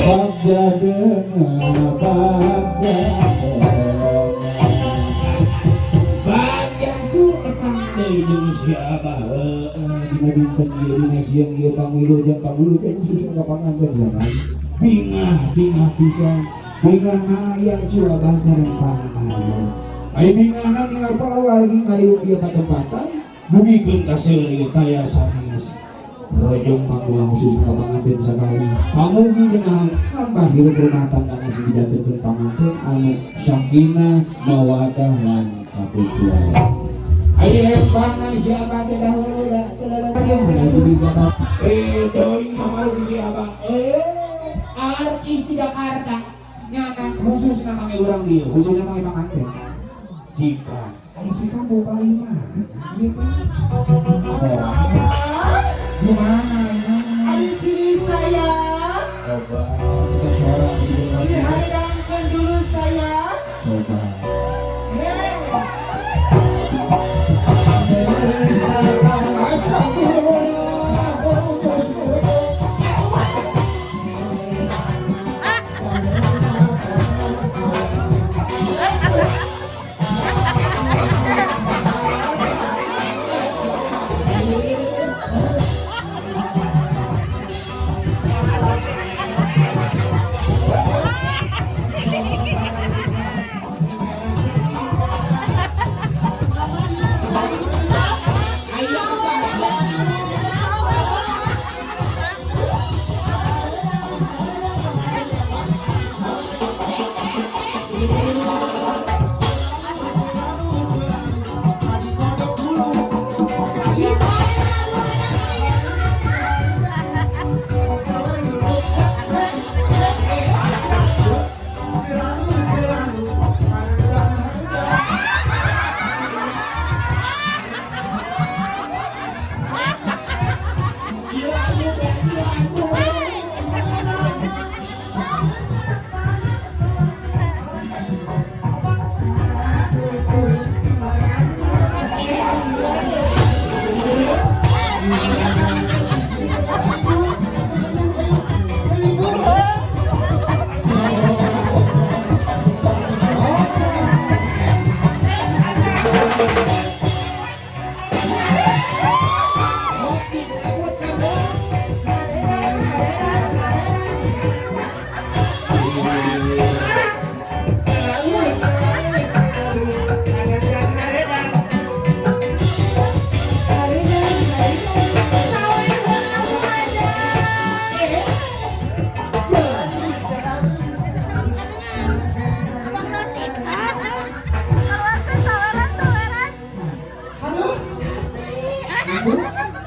Bagja dengan bagja. Bagja cu tepang deui jeung si Abah heueuh dina dinten ieu, dina siang ieu, pangwilujeng pangwilujeng khusus ka panganten zaman. Bingah bingah pisan, bingah hayang cu Abah sareng pangayu. Ai bingahna ningal palawargi ngaliwet ieu patempatan dugikeun ka seueur ieu taya sanes. Rojong panggulang khusus ka panganten sakali. Pamugi dina nambah hirup rumah tangga sing dijantenkeun panganten anu sakinah, mawadah lan katujuan. Ayo pangan siapa teh dahulu dah. Eh, doing sama lu siapa? Eh, artis di Jakarta nyana khusus namanya urang dieu, khusus namanya panganten. Jika ai si kamu kali mana? Ieu teh. Gimana? Di sini saya. Coba kita suara di Dihadangkan dulu saya. Coba. Hei.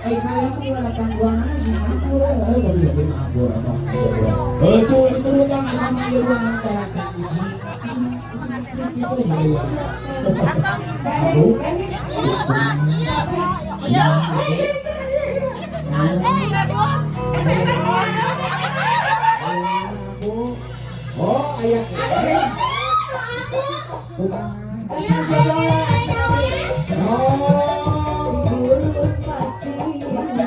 Eh, kalian tuh udah gangguan aja, ampun, eh, baru jadi mabur apa? Eh, cuy, diturunkan sama dia ruangan terakan. Iya. aya. Aduh, aku. Kumaha? Iya, ayo, ayo, Oh. Gurun pasir. Oh.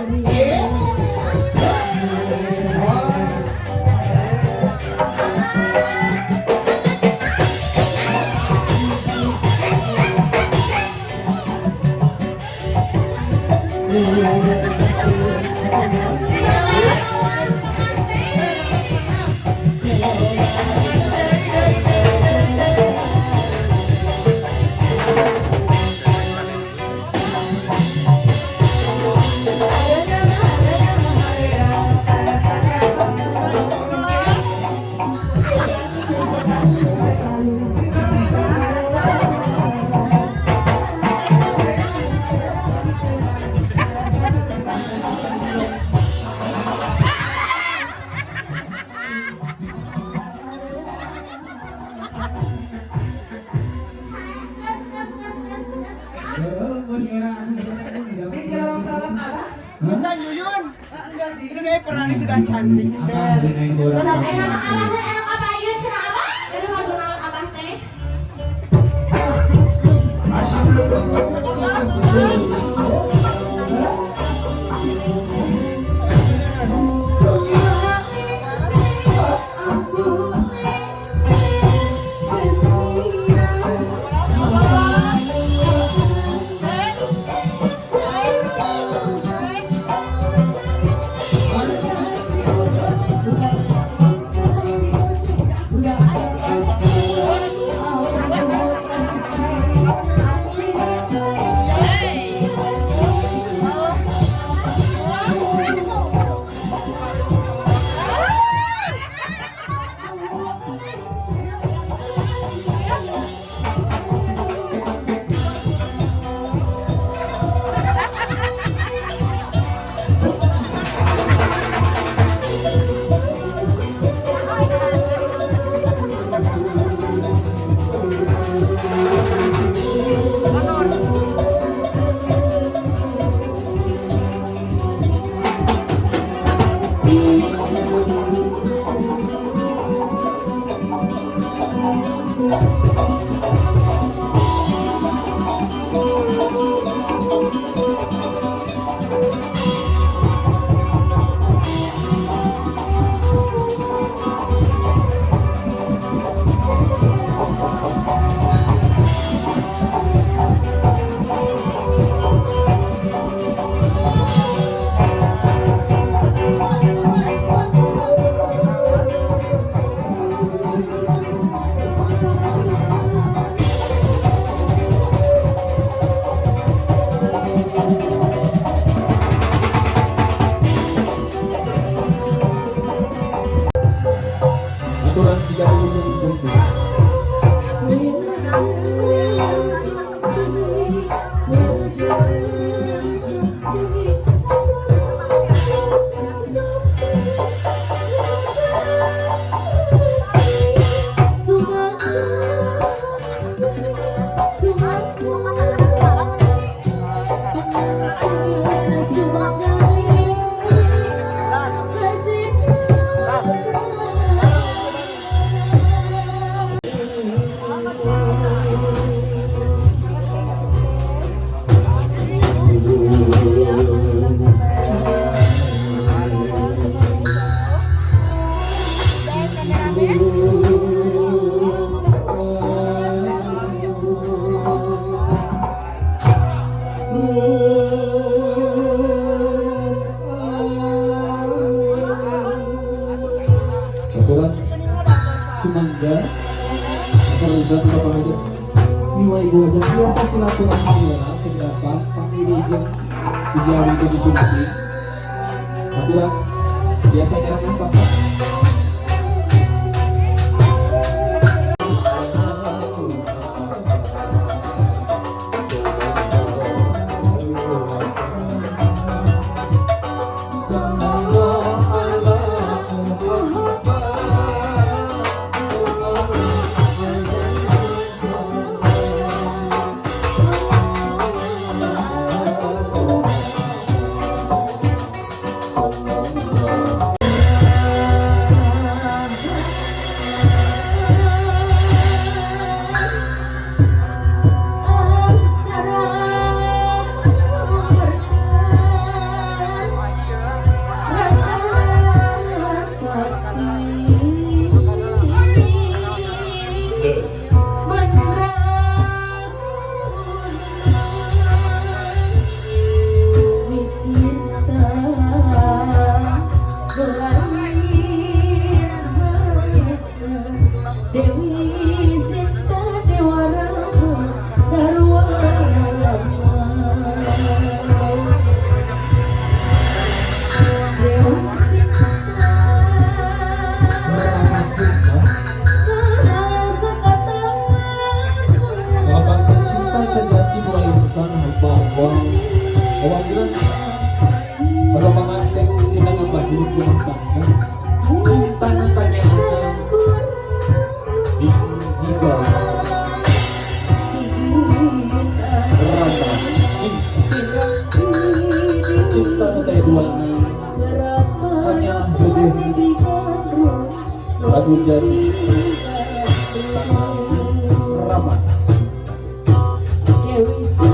Heeh, geus era anu Abah. Bisa Yuyun. Enggak sih, itu kayak pernah sudah cantik. Abah dinaik orang. Enak abah, enak abah ieu cenah abah. Aduh, lagu naon abah teh? Aturan siga wilujeng sumping. Aturan sumangga terusan bapak aja nilai gua aja biasa silaturahmi ya seberapa pamili jeung sejauh itu disumsi aturan biasanya apa bapak. Lain Dewi Sinta Dewa Rama Sarwa Dewi Sinta. Rama Sinta. Kapan pencinta sejati mulai insan bahwa awalan pada pengantin kita nambah hidup rumah tangga cinta tanya di jiwa Rama Sinta cinta tanya dua hanya jodoh lagu jadi Rama. Dewi.